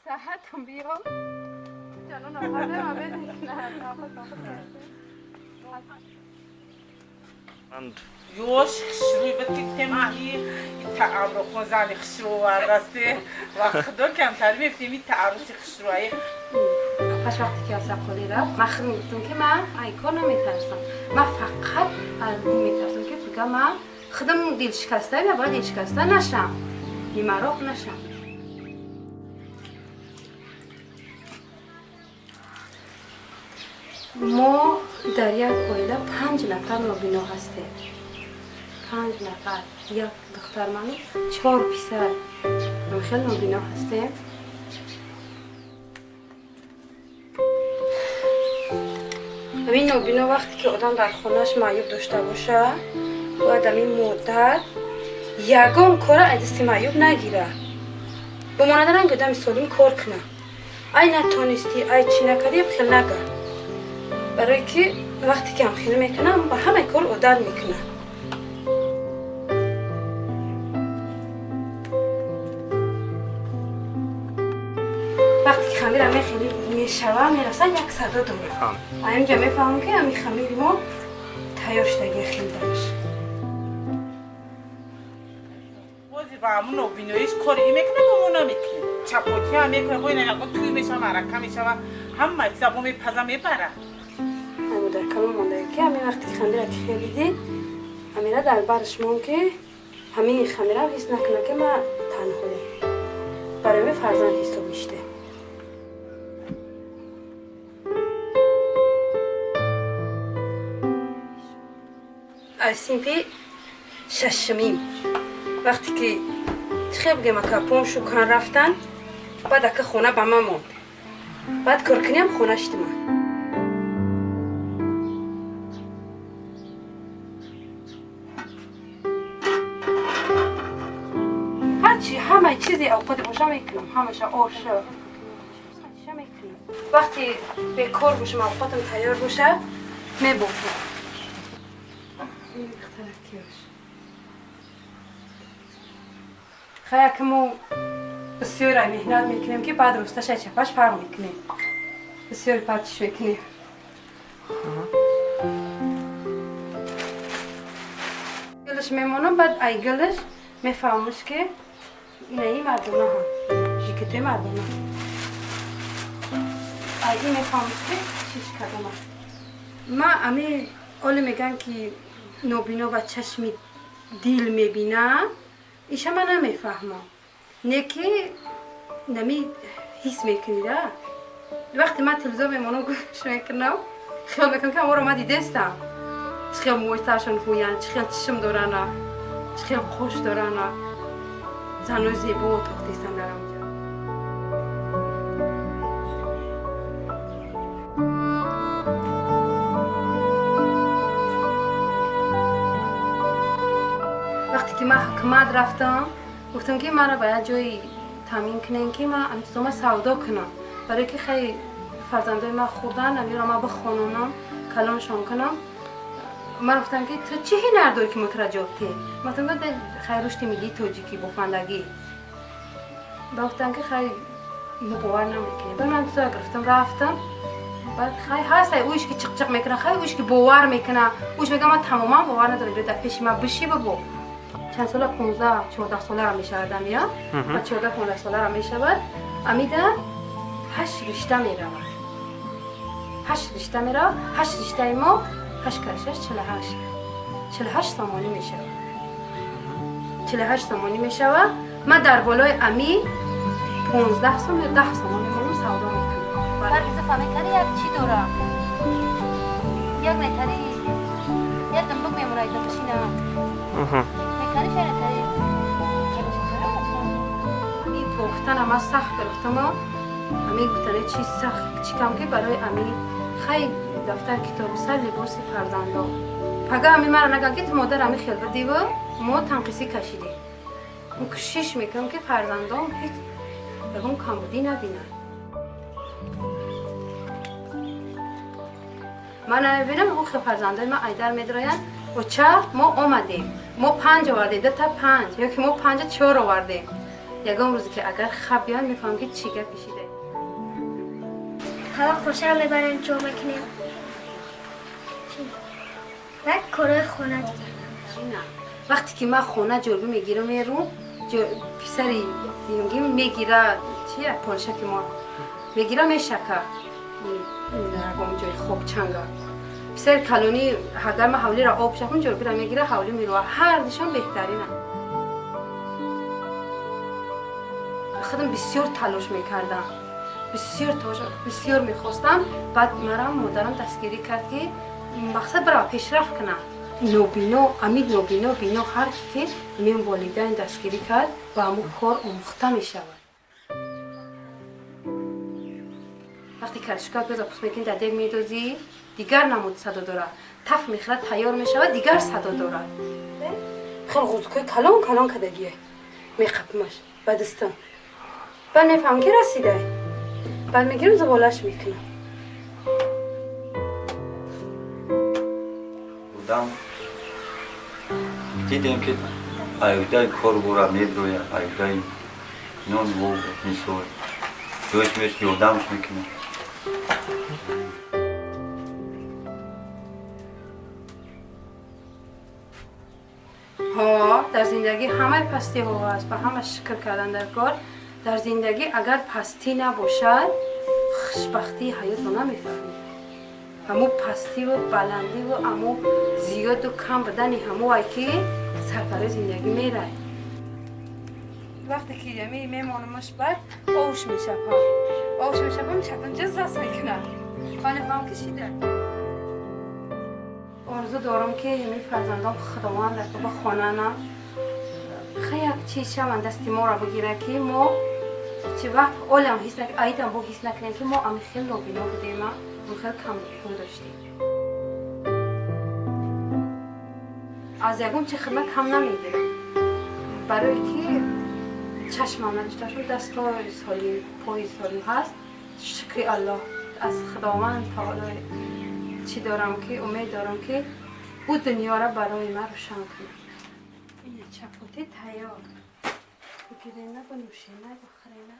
Саҳатам биём. Ҷанон Ёш хушрӯй буд ки гуфтем ки таамрохон зани хушрӯ овардасте ва худо камтар мегуфтем и тааруси хушрӯае. Паш вақте ки аз ақолӣ рафт, ман худ мегуфтам ки ман айкор наметарсам. Ман фақат аз ин метарсам ки бигам ман худам дилшикаста я бояд дилшикаста нашам, нимароқ нашам. Мо дар як оила 5 нафар нобино ҳастем. 5 нафар, як духтар ману 4 писар. Мо хеле нобино ҳастем. Ҳамин нобино вақте ки одам дар хонааш маъюб дошта боша, бояд ҳамин модар ягон кора аз дасти маъюб нагирад. Бо монанди ранги одами солим кор кунад. Ай натонистӣ, ай чӣ накардӣ, хел нага. Барои ки вақте ки ҳам хел мекунам, ба ҳамаи кор одат мекунам. Вақте ки хамира мехелӣ мешава, мераса як садо дорад. Аинҷа мефаҳмам ки ҳамин хамири мо тайёр шудаги хелдаш. Бози ба ҳамун нобиноиш кори и мекунад, бо мо намекунем. Чапотӣ ҳам мекунад, бо ина ягон тӯй мешава, маърака мешава, ҳама чиза бо мепаза мебара. Дар калон монда ки ҳамин вақте ки хамира ки хелидӣ, ҳамира дар барш мон ки ҳамин хамира ҳис накунад ки ман танҳоям. Барои ман фарзанд ҳисоб мешуда. Аз синфи шашумим вақте ки чӣ хел бигем, ака пом шукан рафтан, баъд ака хона ба ман монд. Баъд коркуниам хона шуди ман. Ҳарчи ҳамаи чизе авқоте боша мекунам, ҳамаша оша мекунам. Вақте бекор бошам, авқотам тайёр боша, мебофам. Хая ки мо бисёр меҳнат мекунем ки баъд росташа чапаш фарқ мекунем. Бисёр патиш мекунем. Гилаш мемонам, баъд ай гилаш мефаҳмаш ки инаи мардона ҳам, жикетои мардона. Ай ин мефаҳмаш ки чиш кардама. Ман ами оле мегӯям ки нобино ба чашми дил мебинам, иша ман намефаҳмам. Не ки нами ҳис мекунӣ да. Вақте ман телевизор мемонам, гӯш мекунам, хиёл мекунам ки аморо ман дидестам. Чӣ хел мӯи сарашон ҳуянд, чӣ хел чишм дорана, чӣ хел қош дорана. Занои зебо тохтестан дар онҷо. Вақте ки ман ҳукумат рафтам, гуфтам ки маро ба як ҷое таъмин кунем ки ман амтизома савдо кунам. Барои ки хеле фарзандои ман хурдан, амиро ман бихононам, калоншон кунам. Ман гуфтам ки ту чӣ ҳунар дорӣ ки мо туро ҷавоб диҳем? Ман гуфтам ки хай рушди миллии тоҷикӣ, бофандагӣ. Ба гуфтам ки хай мо бовар намекунем. Баъд ман туро гирифтам, рафтам. Баъд хай ҳаст, ӯиш ки чиқ-чиқ мекунад, хай ӯиш ки бовар мекунад. Ӯш мегӯяд ман тамоман бовар надорам, биё дар пеши ман биши бибо. Чанд сола 15-14 соларо мешавад амия, ва 14-15 соларо мешавад. Амида 8 ришта меравад. 8 ришта меравад. 8 риштаи мо 8 кар 6 48. 48 сомонӣ мешавад. 48 сомонӣ мешавад. Ман дар болои ами 15 сом ё 10 сомон мемонам, савдо мекунам. Парвиза фаҳмикарӣ як чӣ дорам? Як метари, як думбук мемонад думбушина. Мекарӣ ча метари? Ин бофтана ман сахт гирифтам, ами гуфтане чи сахт чӣ кам ки барои ами хай дафтар китобу сар либоси фарзандо. Пага ами маро наган ки ту модар ами хел будиву мо танқисӣ кашидем. Кӯшиш мекунам ки фарзандом ҳеҷ ягон камбудӣ набинанд. Ман намебинам, ӯ хел фарзандои ман айдар медароянд. Оча, мо омадем. Мо 5 овардем, 2 та 5, ё ки мо 5 4 овардем. Ягон рӯзе ки агар хаб биёяд, мефаҳмам ки чӣ гап пешида. Ҳава хӯша мебарем, ҷо мекунем. Баъд корҳои хона дигар. Вақте ки ман хона ҷорбӣ мегирам, мерум, писари мегира, чи полшаки мо мегира, мешака ягон ҷои хоб чанга. Писари калонӣ агар ман ҳавлиро об шакам, ҷорбиро мегира, ҳавлӣ мерова. Ҳар душон беҳтаринам. Худам бисёр талош мекардам, бисёр бисёр мехостам. Баъд марам модарам дастгирӣ кард ки мақсад барава пешрафт кунам. Нобино, амид нобино, бино ҳар ки ки мин волидайн дастгирӣ кард, ба ҳамун кор омӯхта мешавад. Вақте картошка пиёза пӯст мекунӣ, дар дег медозӣ, дигар намуд садо дорад. Таф мехӯрад, тайёр мешавад, дигар садо дорад. Хеле ғузукҳои калон калон кардагие. Меқапмаш ба дастам. Баъд мефаҳмам ки расидай. Баъд мегирам, зуболаш мекунам. Будам дидем ки аюдаи кор бура меброя, аюдаи нон во мисол. Дӯш меш ёрдамш мекунам. Ҳо, дар зиндагӣ ҳамаи пастиҳо ҳаст, ба ҳама шукр кардан дар кор. Дар зиндагӣ агар пастӣ набошад, хушбахтии ҳаётро намефаҳмӣ. Ҳамун пастиву баландиву ҳамун зиёду кам будани ҳамое ки сарпарои зиндагӣ мерай. Вақте ки мемонамаш, баъд овш мешапам. Овш мешапам, шакам ҷаз раст мекунад. Фаҳмам ки шида. Орзу дорам ки ҳамин фарзандом Худованд бихонанам. Хай як чиз шаванд, дасти моро бигирад ки мо чи вақт олам ҳис айдам бо ҳис накунем ки мо ами хел нобино будем, хел камбудиҳо доштем. Аз ягон чи хидмат кам намегирам. Барое ки чашмам надошта шуд, дастҳои солим, пои солим ҳаст. Шукри Аллоҳ, аз Худованд таоло чӣ дорам ки умед дорам ки ӯ дунёро барои ман рӯшан кунад. Ина чапоти тайёр. Бигирена, бинӯшена, бихӯрена.